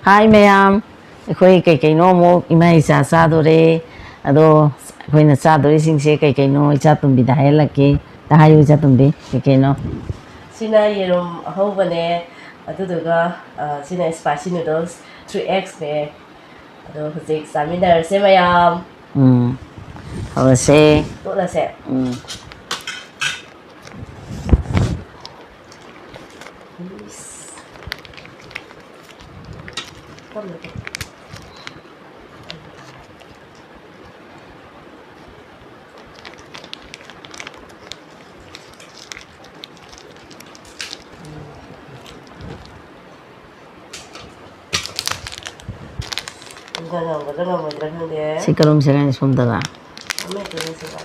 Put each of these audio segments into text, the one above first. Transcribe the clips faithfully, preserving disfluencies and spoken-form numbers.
ꯍꯥꯏ ꯃꯌꯥꯝ, ꯑꯩꯈꯣꯏ ꯀꯩ ꯀꯩꯅꯣ ꯑꯃꯨꯛ ꯏꯃꯥ ꯏꯆꯥ ꯆꯥꯗꯣꯔꯦ꯫ ꯑꯗꯣ ꯑꯩꯈꯣꯏꯅ ꯆꯥꯗꯣꯔꯤꯁꯤꯡꯁꯦ ꯀꯩ ꯀꯩꯅꯣ ꯏꯆꯥ ꯇꯣꯝꯕꯤꯗ ꯍꯥꯏꯍꯜꯂꯛꯀꯦ꯫ ꯇ ꯍꯥꯏꯌꯨ ꯏꯆꯥ ꯇꯣꯝꯕꯤ, ꯀꯩ ꯀꯩꯅꯣ? ꯁꯤꯅ ꯌꯦꯔꯨꯝ ꯑꯍꯧꯕꯅꯦ, ꯑꯗꯨꯗꯨꯒ, ꯑ, ꯁꯤꯅ spicy noodles three X ꯅꯦ꯫ ꯑꯗꯣ ꯍꯧꯖꯤꯛ ꯆꯥꯃꯤꯟꯅꯔꯁꯦ ꯃꯌꯥꯝ꯫ ꯎꯝ꯫ ꯍꯧꯔꯁꯦ꯫ ꯇꯣꯠꯂꯁꯦ꯫ ꯎꯝ꯫ ꯉꯝꯒꯗ꯭ꯔꯥ ꯉꯝꯃꯣꯏꯗ꯭ꯔꯥ ꯈꯪꯗꯦ꯫ ꯁꯤ ꯀꯔꯣꯝ ꯁꯦꯒꯥꯏꯅ ꯁꯣꯝꯗꯔꯥ? ꯑꯃ ꯍꯦꯛꯇ ꯂꯩꯁꯤꯜꯂꯣ꯫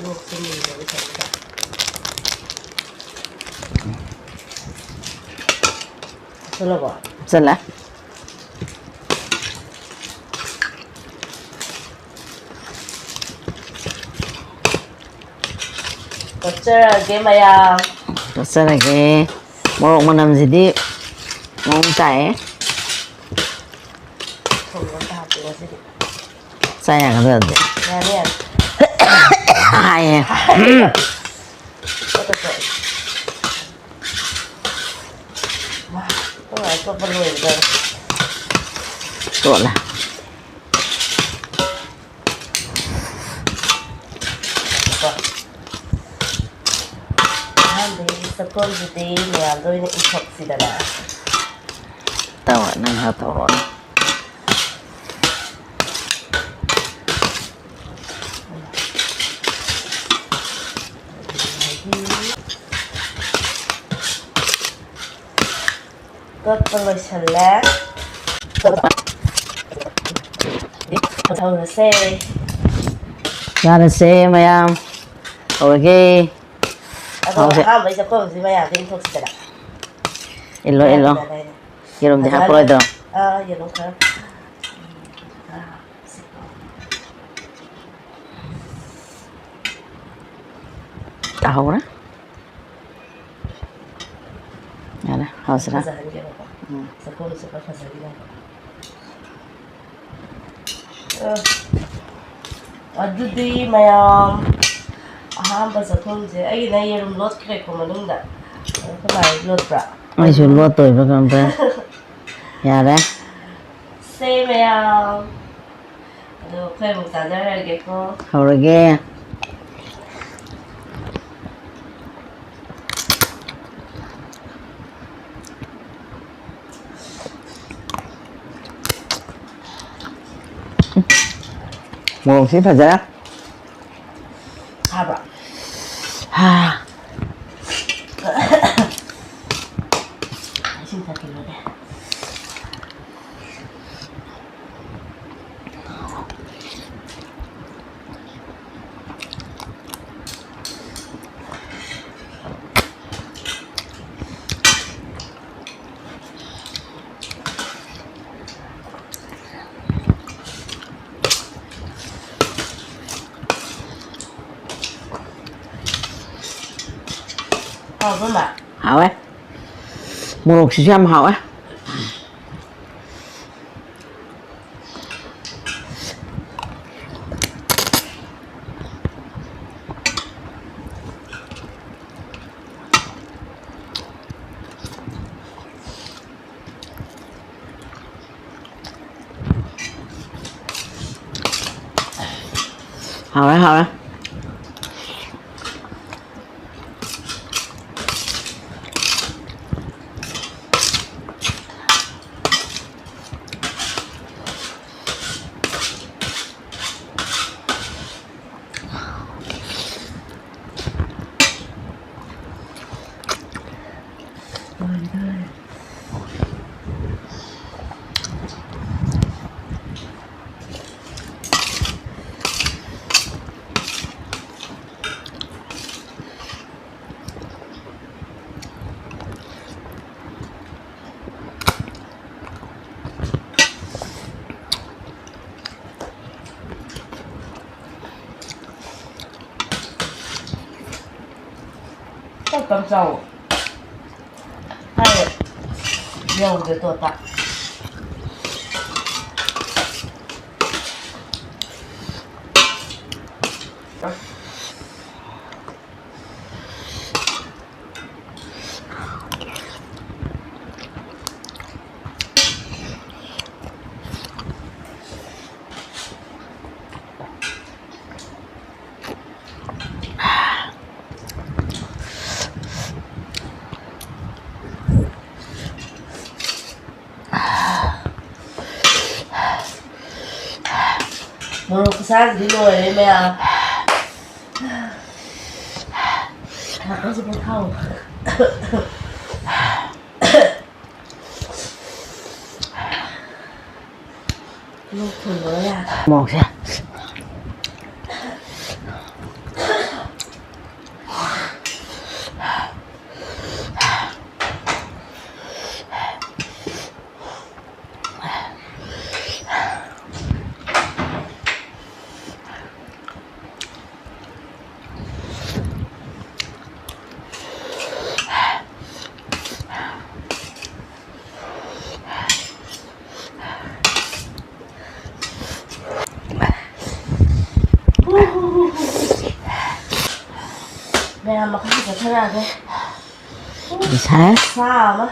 ꯂꯣꯛꯁꯦ ꯃꯨꯟꯗꯕ ꯇꯧꯔꯤꯗ꯫ ꯍꯥꯞꯆꯜꯂꯕꯣ? ꯍꯥꯞꯆꯜꯂꯦ꯫ ꯀꯣꯠꯆꯔꯒꯦ ꯃꯌꯥꯝ꯫ ꯀꯣꯠꯆꯔꯒꯦ꯫ ꯃꯣꯔꯣꯛ ꯃꯅꯝꯁꯤꯗꯤ ꯃꯑꯣꯡ ꯇꯥꯏꯌꯦ꯫ ꯊꯨꯝ ꯑꯝꯇ ꯍꯥꯞꯄꯦ ꯉꯁꯤꯗꯤ꯫ ꯆꯥ ꯌꯥꯒꯗ꯭ꯔꯗꯤ꯫ ꯌꯥꯅꯤ, ꯌꯥꯅꯤ꯫ ꯍꯥꯏꯌꯦ꯫ ꯎꯝ꯫ ꯇꯣꯠ, ꯇꯣꯠ, ꯇꯣꯠ꯫ ꯃꯥ, ꯇꯣꯠ, ꯇꯣꯠꯄ ꯂꯣꯏꯒꯗꯧꯔꯦ꯫ ꯇꯣꯠꯂꯦ꯫ ꯑꯍꯥꯟꯕꯒꯤ ꯆꯥꯛꯈꯨꯝꯁꯤꯗꯤ ꯃꯌꯥꯝꯗ ꯑꯣꯏꯅ ꯏꯊꯣꯛꯁꯤꯗꯅ꯫ ꯇꯧꯔꯣ, ꯅꯪ ꯈꯔ ꯇꯧꯔꯣ꯫ ꯀꯛꯄ ꯂꯣꯏꯁꯜꯂꯦ꯫ ꯍꯧꯔꯁꯦ꯫ ꯆꯥꯔꯁꯦ ꯃꯌꯥꯝ꯫ ꯍꯧꯔꯒꯦ꯫ ꯑꯗꯣ ꯍꯧꯔꯁꯦ꯫ ꯑꯍꯥꯟꯕꯩ ꯆꯥꯛꯈꯨꯝꯁꯤ ꯃꯌꯥꯝꯗ ꯏꯟꯊꯣꯛꯁꯤꯗꯅ꯫ ꯏꯜꯂꯣ, ꯏꯜꯂꯣ꯫ ꯃꯌꯥꯝꯗ ꯂꯩꯔꯦ꯫ ꯌꯦꯔꯨꯝꯗꯤ ꯐꯖꯅ ꯍꯥꯞꯄꯔꯣꯏꯗ꯭ꯔꯣ? ꯑꯥ, ꯌꯦꯔꯨꯝ ꯈꯔ꯫ ꯇꯥꯍꯧꯔꯦ꯫ ꯍꯥꯎꯁꯤꯔꯥ? ꯐꯖꯍꯟꯒꯦꯕꯀꯣ꯫ ꯎꯝ꯫ ꯆꯥꯛꯈꯨꯝꯁꯦ ꯈꯔ ꯐꯖꯍꯟꯒꯦꯕ꯫ ꯑ, ꯑꯗꯨꯗꯤ ꯃꯌꯥꯝ, ꯑꯍꯥꯟꯕ ꯆꯥꯛꯈꯨꯝꯁꯦ ꯑꯩꯒꯤꯅ ꯌꯦꯔꯨꯝ ꯂꯣꯠꯈ꯭ꯔꯦꯀꯣ ꯃꯅꯨꯡꯗ꯫ ꯑꯩꯈꯣꯏ ꯃꯥꯗꯤ ꯂꯣꯠꯄ꯭ꯔꯥ? ꯑꯩꯁꯨ ꯂꯣꯠꯇꯣꯏꯕ꯭ꯔꯥ ꯀꯩꯅꯣꯝ ꯇꯧꯔꯦ꯫ ꯌꯥꯔꯦ꯫ ꯁꯦ ꯃꯌꯥꯝ꯫ ꯑꯗꯣ ꯑꯩꯈꯣꯏ ꯑꯃꯨꯛ ꯆꯥꯖꯔꯒꯦꯀꯣ꯫ ꯍꯧꯔꯒꯦ꯫ ꯃꯣꯔꯣꯛꯁꯤ ꯐꯖꯔꯦ꯫ ꯁꯥꯕ꯭ꯔꯥ? ꯍꯥ꯫ ꯏꯁꯤꯡ ꯊꯛꯈꯤꯒꯦ꯫ ꯍꯥꯎꯕ꯭ꯔꯣ, ꯃꯥ? ꯍꯥꯎꯋꯦ꯫ ꯃꯣꯔꯣꯛꯁꯤꯁꯨ ꯌꯥꯝ ꯍꯥꯎꯋꯦ꯫ ꯍꯥꯎꯔꯦ, ꯍꯥꯎꯔꯦ꯫ ꯇꯞ ꯇꯞ ꯆꯥꯎꯋꯣ꯫ ꯍꯥꯏꯌꯦ꯫ ꯌꯧꯗ꯭ꯔꯦ ꯇꯣꯠꯄ꯫ ꯃꯣꯔꯣꯛ ꯈꯨꯁꯥꯁꯤꯗꯤ ꯂꯣꯏꯔꯦ ꯃꯌꯥꯝ꯫ ꯉꯥꯛꯇꯪꯁꯤ ꯄꯣꯊꯥꯎ꯫ ꯂꯣꯛ ꯊꯨꯡꯕꯒ ꯌꯥꯗ꯭ꯔꯦ꯫ ꯃꯣꯔꯣꯛꯁꯦ꯫ ꯃꯌꯥꯝ ꯃꯈꯥ ꯆꯠꯊꯔꯛꯑꯒꯦ꯫ ꯉꯁꯥꯏ ꯁꯥ ꯑꯃ꯫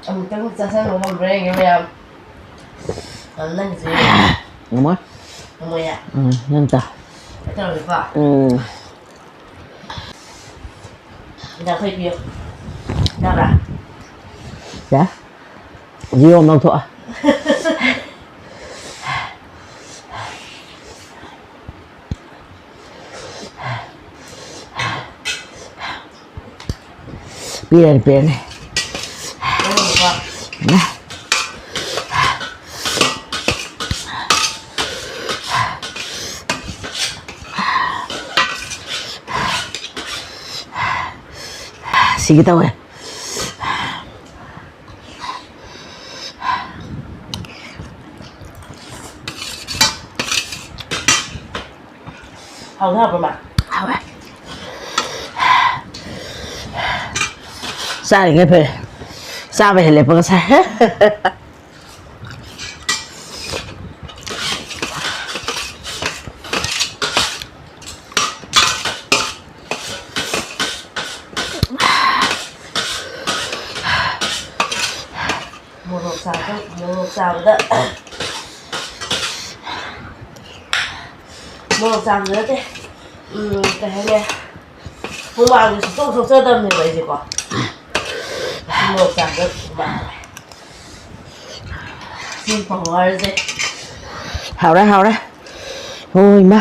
ꯑꯃꯨꯛꯇꯪ ꯆꯥꯁꯟꯕ ꯉꯝꯕ꯭ꯔꯥ ꯌꯦꯡꯒꯦ ꯃꯌꯥꯝ꯫ ꯑ, ꯅꯪꯁꯦ ꯉꯝꯃꯣꯏ꯫ ꯉꯝꯃꯣꯏꯌꯦ? ꯎꯝ, ꯅꯪ ꯆꯥ꯫ ꯇꯧꯔꯦꯀꯣ꯫ ꯎꯝ꯫ ꯌꯥꯡꯈꯩ ꯄꯤꯌꯨ꯫ ꯌꯥꯕ꯭ꯔꯥ? ꯌꯥ꯫ ꯖꯤꯑꯣ ꯑꯃ ꯂꯧꯊꯣꯛꯑꯣ꯫ ꯄꯤꯔꯅꯤ, ꯄꯤꯔꯅꯤ꯫ ꯅꯪꯒꯤꯀꯣ꯫ ꯏꯃꯥ꯫ ꯁꯤꯒꯦ ꯇꯧꯋꯦ꯫ ꯍꯥꯎꯗꯤ ꯍꯥꯎꯕ꯭ꯔꯣ, ꯃꯥ? ꯍꯥꯎꯋꯦ꯫ ꯆꯥꯔꯤꯉꯩ ꯐꯩ꯫ ꯆꯥꯕ ꯍꯦꯛ ꯂꯦꯞꯄꯒ ꯆꯥꯏ꯫ ꯃꯣꯔꯣꯛ ꯆꯥꯕꯗ, ꯃꯣꯔꯣꯛ ꯆꯥꯕꯗ, ꯃꯣꯔꯣꯛ ꯆꯥꯕꯗ ꯅꯠꯇꯦ, ꯎꯝ, ꯀꯩ ꯍꯥꯏꯅꯤ, ꯍꯨꯃꯥꯡꯁꯦ ꯁꯨꯡꯊꯣꯛ ꯊꯣꯛꯆꯗꯕꯅꯦꯕ ꯑꯩꯁꯦꯀꯣ꯫ ꯃꯣꯔꯣꯛ ꯆꯥꯕꯗ ꯍꯨꯃꯥꯡ ꯊꯣꯛꯑꯦ꯫ ꯁꯤ ꯄꯥꯎꯋꯥꯔꯁꯦ꯫ ꯍꯥꯎꯔꯦ, ꯍꯥꯎꯔꯦ꯫ ꯍꯣꯏ, ꯏꯃꯥ꯫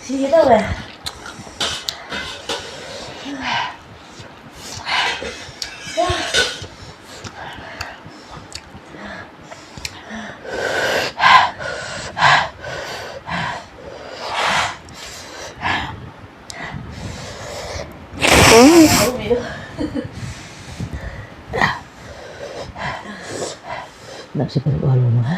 ꯁꯤꯒꯦ ꯇꯧꯋꯦ꯫ ꯅꯞꯁꯤ ꯐꯖꯅ ꯎꯍꯜꯂꯣ ꯃꯉꯥ꯫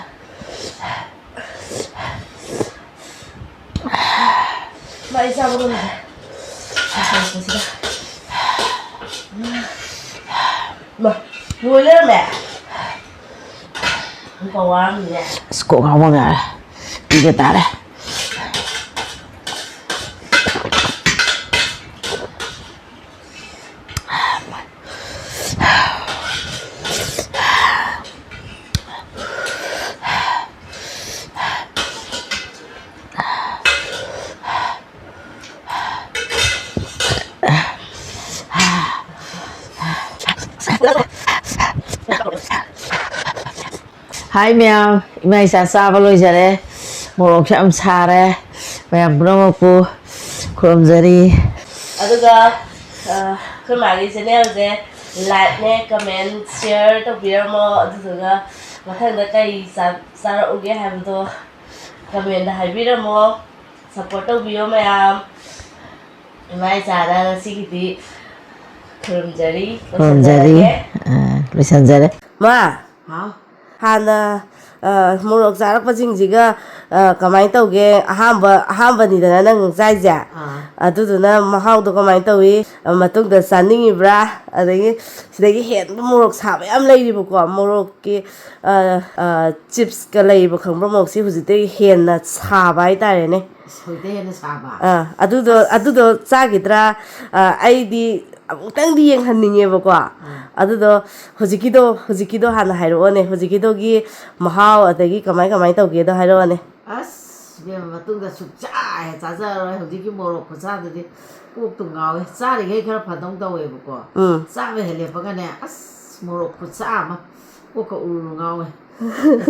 ꯃꯥ ꯑꯩ ꯆꯥꯕ ꯉꯝꯗꯦ꯫ ꯉꯥꯏꯈꯣ ꯁꯤꯗ꯫ ꯃꯥ, ꯂꯣꯏ ꯂꯩꯔꯝꯃꯦ꯫ ꯑꯃꯨꯛꯀ ꯋꯥꯔꯝꯃꯤꯅꯦ꯫ ꯑꯁ, ꯀꯣꯛ ꯉꯥꯎꯕ ꯉꯥꯏꯔꯦ꯫ ꯄꯤꯕ ꯇꯥꯔꯦ꯫ ꯍꯥꯏ ꯃꯌꯥꯝ, ꯏꯃꯥ ꯏꯆꯥ ꯆꯥꯕ ꯂꯣꯏꯖꯔꯦ꯫ ꯃꯣꯔꯣꯛꯁꯨ ꯌꯥꯝ ꯁꯥꯔꯦ꯫ ꯃꯌꯥꯝ ꯄꯨꯝꯅꯃꯛꯄꯨ ꯈꯨꯔꯨꯝꯖꯔꯤ꯫ ꯑꯗꯨꯒ, ꯑ, ꯑꯩꯈꯣꯏ ꯃꯥꯒꯤ ꯆꯦꯅꯦꯜꯁꯦ ꯂꯥꯏꯛꯅꯦ, ꯀꯃꯦꯟ, ꯁꯤꯌꯔ ꯇꯧꯕꯤꯔꯝꯃꯣ꯫ ꯑꯗꯨꯗꯨꯒ ꯃꯊꯪꯗ ꯀꯔꯤ ꯆꯥ-, ꯆꯥꯔꯛꯎꯒꯦ ꯍꯥꯏꯕꯗꯣ ꯀꯃꯦꯟꯗ ꯍꯥꯏꯕꯤꯔꯝꯃꯣ꯫ ꯁꯞꯄꯣꯔꯠ ꯇꯧꯕꯤꯌꯣ ꯃꯌꯥꯝ꯫ ꯏꯃꯥ ꯏꯆꯥꯗ ꯉꯁꯤꯒꯤꯗꯤ ꯈꯨꯔꯨꯝꯖꯔꯤ, ꯈꯨꯔꯨꯝꯖꯔꯤ꯫ ꯂꯣꯏꯁꯤꯟꯖꯔꯒꯦ꯫ ꯑ, ꯂꯣꯏꯁꯤꯟꯖꯔꯦ꯫ ꯃꯥ, ꯍꯥꯎ꯫ ꯍꯥꯟꯅ, ꯑ, ꯃꯣꯔꯣꯛ ꯆꯥꯔꯛꯄꯁꯤꯡꯁꯤꯒ, ꯑ, ꯀꯃꯥꯏꯅ ꯇꯧꯒꯦ? ꯑꯍꯥꯝꯕ, ꯑꯍꯥꯝꯕꯅꯤꯗꯅ ꯅꯪ ꯆꯥꯏꯁꯦ? ꯑꯥ꯫ ꯑꯗꯨꯗꯨꯅ ꯃꯍꯥꯎꯗꯣ ꯀꯃꯥꯏꯅ ꯇꯧꯏ? ꯑ, ꯃꯇꯨꯡꯗ ꯆꯥꯅꯤꯡꯉꯤꯕ꯭ꯔꯥ? ꯑꯗꯒꯤ ꯁꯤꯗꯒꯤ ꯍꯦꯟꯕ ꯃꯣꯔꯣꯛ ꯁꯥꯕ ꯌꯥꯝ ꯂꯩꯔꯤꯕꯀꯣ꯫ ꯃꯣꯔꯣꯛꯀꯤ, ꯑ, ꯑ, ꯆꯤꯞꯁꯀ ꯂꯩꯕ ꯈꯪꯕ꯭ꯔꯥ? ꯃꯣꯔꯣꯛꯁꯤ ꯍꯧꯖꯤꯛꯇꯒꯤ ꯍꯦꯟꯅ ꯁꯥꯕ ꯍꯥꯏꯇꯥꯔꯦꯅꯦ꯫ ꯑꯁ, ꯍꯧꯖꯤꯛꯇꯩ ꯍꯦꯟꯅ ꯁꯥꯕ? ꯑꯥ, ꯑꯗꯨꯗꯣ, ꯑꯁ꯫ ꯑꯗꯨꯗꯣ ꯆꯥꯈꯤꯗ꯭ꯔꯥ? ꯑ, ꯑꯩꯗꯤ ꯑꯃꯨꯛꯇꯪꯗꯤ ꯌꯦꯡꯍꯟꯅꯤꯡꯉꯦꯕꯀꯣ꯫ ꯑꯥ꯫ ꯑꯗꯨꯗꯣ ꯍꯧꯖꯤꯛꯀꯤꯗꯣ, ꯍꯧꯖꯤꯛꯀꯤꯗꯣ ꯍꯥꯟꯅ ꯍꯥꯏꯔꯛꯑꯣꯅꯦ꯫ ꯍꯧꯖꯤꯛꯀꯤꯗꯣꯒꯤ ꯃꯍꯥꯎ ꯑꯗꯒꯤ ꯀꯃꯥꯏ, ꯀꯃꯥꯏ ꯇꯧꯒꯦꯗꯣ ꯍꯥꯏꯔꯛꯑꯣꯅꯦ꯫ ꯑꯁ, ꯏꯕꯦꯝꯃ, ꯃꯇꯨꯡꯗ ꯁꯨꯡꯆꯥ ꯍꯦꯛ ꯆꯥꯖꯔꯔꯣꯏ꯫ ꯍꯧꯖꯤꯛꯀꯤ ꯃꯣꯔꯣꯛ ꯈꯨꯠꯁꯥꯗꯨꯗꯤ ꯀꯣꯛꯇꯨ ꯉꯥꯎꯋꯦ꯫ ꯆꯥꯔꯤꯈꯩ ꯈꯔ ꯐꯗꯧ ꯇꯧꯋꯦꯕꯀꯣ꯫ ꯎꯝ꯫ ꯆꯥꯕ ꯍꯦꯛ ꯂꯦꯞꯄꯒꯅꯦ, ꯑꯁ, ꯃꯣꯔꯣꯛ ꯈꯨꯠꯁꯥ ꯑꯃ, ꯀꯣꯛꯀ ꯎꯔꯨ ꯎꯔꯨ ꯉꯥꯎꯋꯦ꯫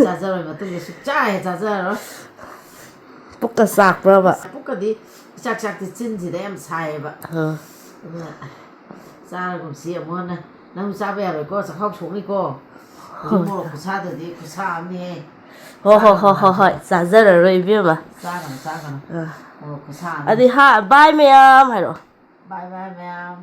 ꯆꯥꯖꯔꯣꯏ, ꯃꯇꯨꯡꯗ ꯁꯨꯡꯆꯥ ꯍꯦꯛ ꯆꯥꯖꯔꯔꯣꯏ꯫ ꯄꯨꯛꯀ ꯆꯥꯛꯄ꯭ꯔꯕ? ꯑꯁ, ꯄꯨꯛꯀꯗꯤ ꯏꯆꯥꯛ ꯆꯥꯛꯇꯦ, ꯆꯤꯟꯁꯤꯗ ꯌꯥꯝ ꯁꯥꯏꯌꯦꯕ꯫ ꯑꯥ꯫ ꯑꯗꯨꯅ ꯆꯥꯔꯒꯨꯝꯁꯤ ꯑꯃꯨꯛ ꯍꯟꯅ꯫ ꯅꯪ ꯆꯥꯕ ꯌꯥꯔꯣꯏꯀꯣ, ꯆꯈꯥꯎ ꯁꯣꯛꯅꯤꯀꯣ꯫ ꯍꯧꯖꯤꯛ ꯍꯣꯏ꯫ ꯃꯣꯔꯣꯛ ꯈꯨꯠꯁꯥꯗꯨꯗꯤ ꯈꯨꯠꯁꯥ ꯑꯃꯅꯤꯍꯦ꯫ ꯍꯣ, ꯍꯣ, ꯍꯣ, ꯆꯥꯒꯅꯨ ꯍꯣ, ꯍꯣꯏ꯫ ꯍꯥꯏꯁꯤꯅꯤ꯫ ꯆꯥꯖꯔꯔꯣꯏ, ꯏꯕꯦꯝꯃ꯫ ꯆꯥꯒꯅꯨ, ꯆꯥꯒꯅꯨ꯫ ꯑꯥ꯫ ꯃꯣꯔꯣꯛ ꯈꯨꯠꯁꯥ ꯑꯃꯅꯤ꯫ ꯑꯗꯨꯗꯤ ꯍꯥ, bye ꯃꯌꯥꯝ ꯍꯥꯏꯔꯛꯑꯣ꯫ Bye bye ꯃꯌꯥꯝ꯫